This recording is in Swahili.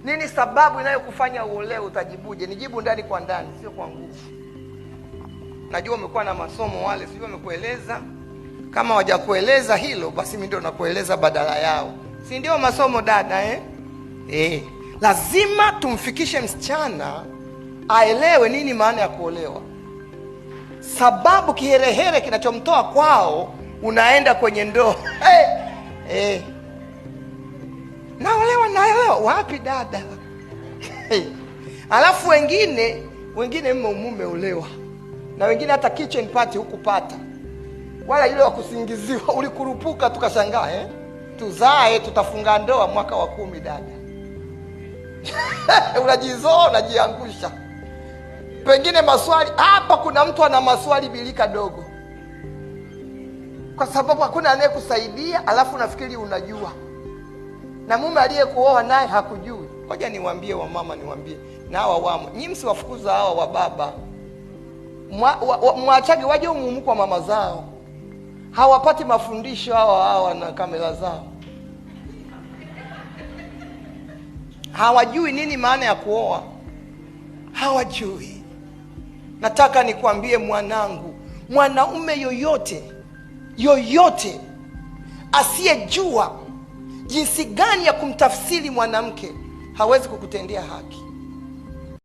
Nini sababu inayokufanya uolewe? Utajibuje? Nijibu ndani kwa ndani, sio kwa nguvu. Najua umekuwa na masomo wale, sijui wamekueleza. Kama hawajakueleza hilo, basi mimi ndio nakueleza badala yao, si ndio masomo dada eh? Lazima tumfikishe msichana aelewe nini maana ya kuolewa. Sababu kiherehere kinachomtoa kwao, unaenda kwenye ndoa. Hey, Naolewa, naelewa wapi dada? Hey. Alafu wengine mumeolewa na wengine hata kitchen party hukupata, wala ile wa kusingiziwa, ulikurupuka tukashangaa eh? Tuzae tutafunga ndoa mwaka wa 10 dada. Unajizoa, unajiangusha. Pengine maswali hapa, kuna mtu ana maswali bilika dogo, kwa sababu hakuna anayekusaidia, alafu unafikiri unajua, na mume aliyekuoa naye hakujui. Ngoja niwaambie wamama, niwaambie na hawa wamo, nyinyi msiwafukuza hawa wa baba, mwachage waje umumu kwa mama zao. Hawapati mafundisho hawa na kamera zao. Hawajui nini maana ya kuoa, hawajui. Nataka nikwambie mwanangu, mwanaume yoyote asiyejua jinsi gani ya kumtafsiri mwanamke hawezi kukutendea haki.